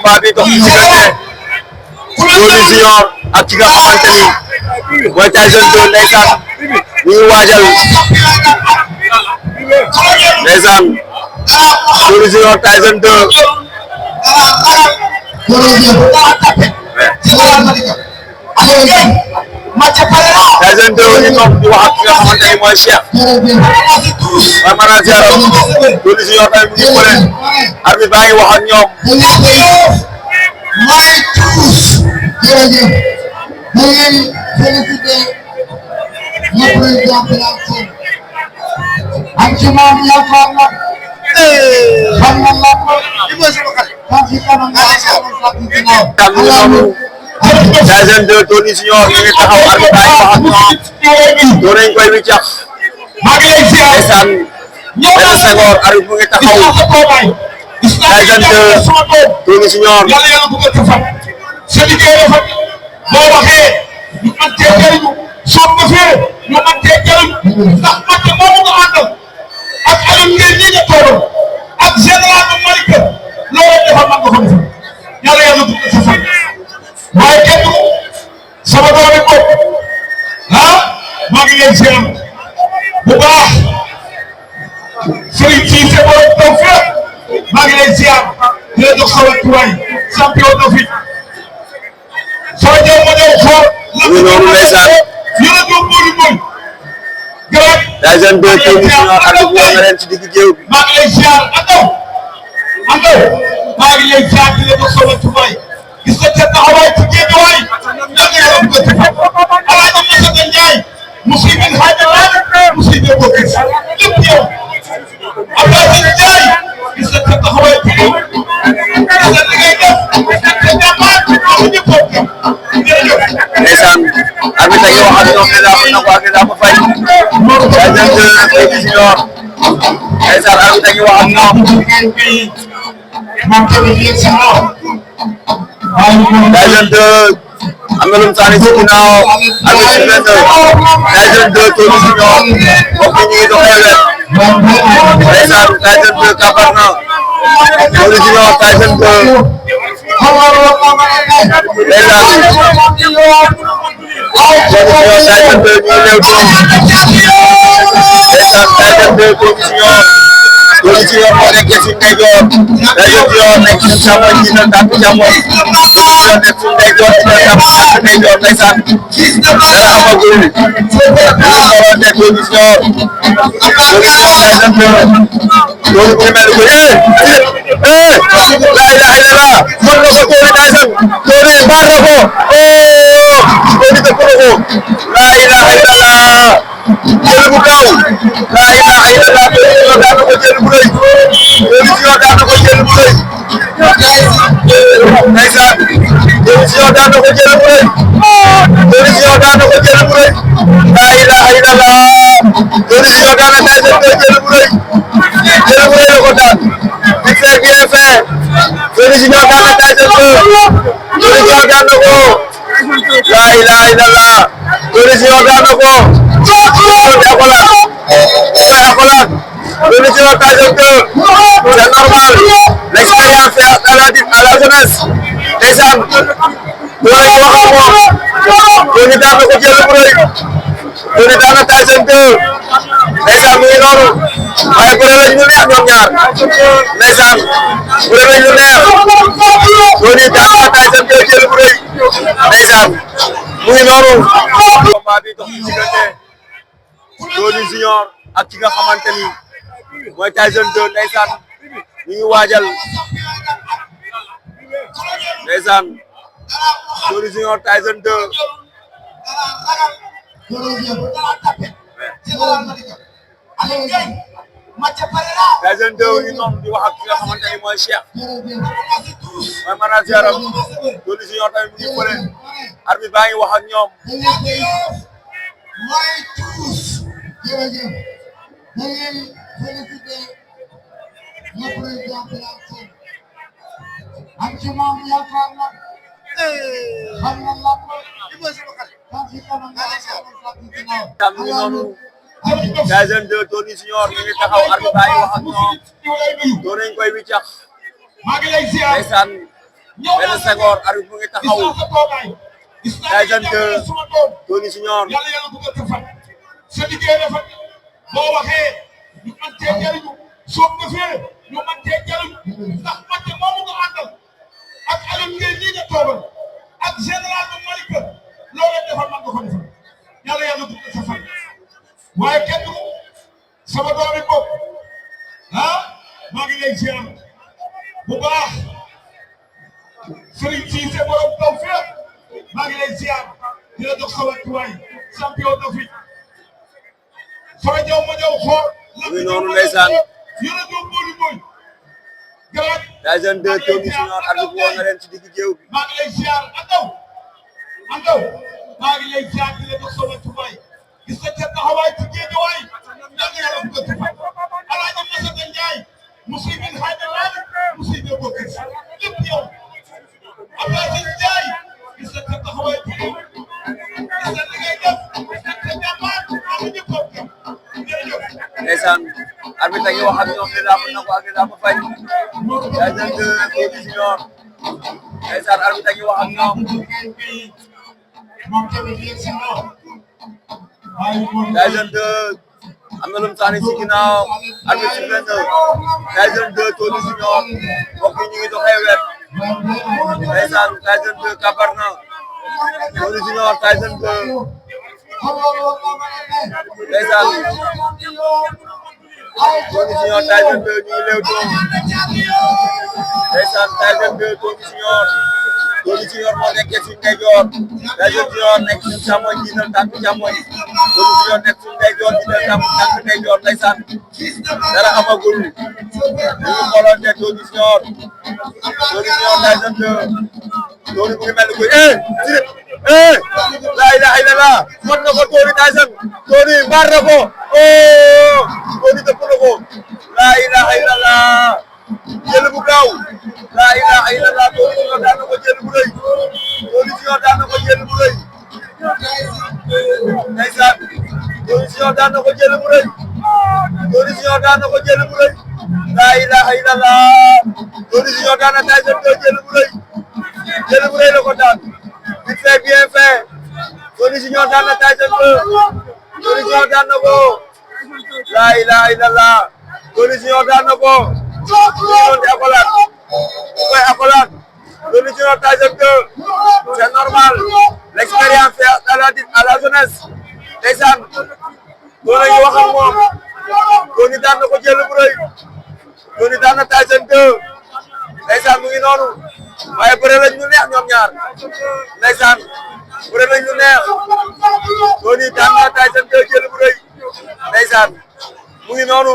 combat bi dox ci diggante Tony Junior ak ki nga xamante ni mooy Tyson 2 ndeysaan ñu ngi waajal ndeysaan Tony Junior Tyson 2 Tyson 2 ñu toog di wax ak ki nga xamante ni mooy Cheikh mooy manager Tony Junior tamit mu ngi bëre arbitre baa ngi wax ak ñoom Tyson 2 Tony Junior ñu ngi taxaw arbitre baa ngi wax ak ñoom doo nañ koy wiccax ndeysaan benn Senghor arbitre mu ngi taxaw Tyson 2 Tony Junior sa liggéey rafet boo waxee ñu mën cee jëriñu soo ko fee ñu mën cee jëriñu ndax man de moomu nga àndal ak Alioune Ngeen ñi nga toogal ak général bu Malika loolu defal man nga ko defal yàlla yàlla dugg sa fan waaye kenn sama doomi bopp maa ngi leen ziar bu baax Serigne Cissé borom taw fépp maa ngi leen ziar di la jox sa wàccuwaay champion d'Afrique soo ñëw ma ñëw xool. ñu noonu ndeysaan yàlla doon boolu bool. gërëm. Tyson 2 Tony Junior arbitre bi wax na leen ci digg géew bi. maa ngi lay ziar Andaw maa ngi lay ziar di la jox sa wàccuwaay gis nga ca taxawaay ci géej waay yàlla yàlla bu ko ci fa Alaaji Masata Njaay musibe xaajalaat musibe boo gis lépp yow Abdoulaye Njaay gis nga ca taxawaay ci géej gis nga li ngay def te jàmbaar ñu ñëpp ndeysaan arbitre yi wax ak ñoom ne daa ko nangu ak daa ko fay Tyson 2 Tony Junior ndeysaan arbitre yi wax ak ñoom Tyson 2 am na lu mu sànni ci ginnaaw arbitre bi Tyson 2 Tony Junior mbokk yi ñu ngi doxee wet ndeysaan Tyson 2 kàppar na Tony Junior Tyson 2 Tyson 2 ñu lew ci Tyson 2 Tony Junior moo nekk ci ndeyjoor Tyson Junior nekk ci càmmoñ ci na tànk càmmoñ Junior nekk ci ndeyjoor ci na tànk ndeyjoor ndeysaan dara amagul ñu xoolal ne Tony Junior Tyson 2 loolu bu mel ko la ilaha illallah mën na ko Tony Tyson Tony baar na ko Tony def ko la ilaha illallah jël bu gaaw la ilaha illallah Tony daan na ko jël bu rëy Tony Junior daan na ko jël bu rëy ndeysaan Tony Junior daan na ko jël bu rëy Tony Junior daan na ko jël bu rëy la ilaha illallah Tony Junior daan na Tyson jël bu rëy jël bu rëy la ko daan vite fait bien fait Tony Junior daan na Tyson 2 Tony Junior daan na ko la ilaha illallah Tony Junior daan na ko Tony Junior Tyson 2 c'est normal l'expérience fait à la jeunesse ndeysaan loolu la ñu wax ak moom Tony daan na ko jël bu rëy Tony daan na Tyson 2 ndeysaan mu ngi noonu waaye bëre lañ ñu neex ñoom ñaar ndeysaan bëre lañ ñu neex Tony daan na Tyson 2 jël bu rëy ndeysaan mu ngi noonu combat bi dox ci diggante Tony Junior ak ki nga xamante ni mooy Tyson 2 ndeysaan ñu ngi waajal ndeysaan Tony Junior Tyson 2 Tyson 2 ñu noonu di wax ak ki nga xamante ni mooy Cheikh mooy manager am Tony Junior tamit mu ngi bëre arbitre baa ngi wax ak ñoom tam ñu noonu Tyson 2 Tony Junior ñu ngi taxaw arbitre baa ngi wax ak ñoom doo nañ koy wiccax ndeysaan benn Senghor arbitre mu ngi taxaw Tyson 2 Tony Junior yàlla yàlla bu nga fan sa liggéey rafet boo waxee ñu mën cee jëriñu soo defee ñu mën cee jëriñu ndax man de moomu nga àndal ak Alioune Gueye ñii nga toogal ak général bu Malika loolu defal man nga ko defal yàlla yàlla bu nga fan waaye kenn du sama doomi bopp maa ngi lay ziar bu baax Serigne Cissé borom taw fépp maa ngi lay ziar di la jox sa wàccuwaay champion d'Afrique soo ñëw ma ñëw xool. muy noonu ndeysaan. yéen a ñëw booli boy. Tyson 2 Tony Junior arbitre woon na leen ci digg géew bi. maa ngi lay ziar andaw maa ngi lay ziar di la jox sa wàccuwaay gis nga ca taxawaay ci géejawaay yaa ngi yàlla bëgg a tufaat Alaaji Masata Njaay musuy bin xayma laaj musuy bee bokk lépp yow Abdoulaye Njaay gis nga ca taxawaay ci yow gis nga li ngay def gis nga ca jàmbaar maa ngi ñëpp toog jërëjëf. Ndeysaan arbitre a ngi wax ak ñoom li laa mën na ko ak li laa ko fay Tyson 2 Tony Junior ndeysaan arbitre a ngi wax ak ñoom Tyson 2 am na lu mu sànni ci ginnaaw arbitre sifflé na Tyson 2 Tony Junior mbokk yi ñu ngi doxee wet ndeysaan Tyson 2 kàppar na Tony Junior Tyson 2 ndeysaan Tony Junior Tyson 2 ñu ngi lewtoo ndeysaan Tyson 2 Tony Junior moo nekkee suñu ndeyjoor Tyson Junior nekk suñu càmmoñ jiital tànk càmmoñ Tony Junior nekk suñu ndeyjoor jiital tànk ndeyjoor ndeysaan dara amagul ñu ngi xoolante Tony Junior Tyson 2 Tony mu ngi mel ni kuy la ilaha illallah mot na ko Tony Tyson Tony mbaar na ko Tony dëpp na ko la ilaha illallah jël bu gaaw la ilaha illallah Tony Junior daan na ko jël bu rëy Tony Junior daan na ko jël bu rëy ndeysaan Tony Junior daan na ko jël bu rëy Tony Junior daan na ko jël bu rëy la ilaha illallah Tony Junior daan na Tyson 2 jël bu rëy la ko daan vite fait bien fait Tony Junior daan na Tyson 2 Tony Junior daan na ko la ilaha illallah Tony Junior daan na ko di akolaat koy akolaat Tony Junior Tyson 2 c'est normal l'expérience fait à la jeunesse ndeysaan doon nañu wax ak moom Tony daan na ko jël bu rëy Tony daan na Tyson 2 ndeysaan mu ngi noonu waaye bëre lañ ñu neex ñoom ñaar ndeysaan bëre lañ ñu neex Tony daan na Tyson 2 jël bu rëy ndeysaan mu ngi noonu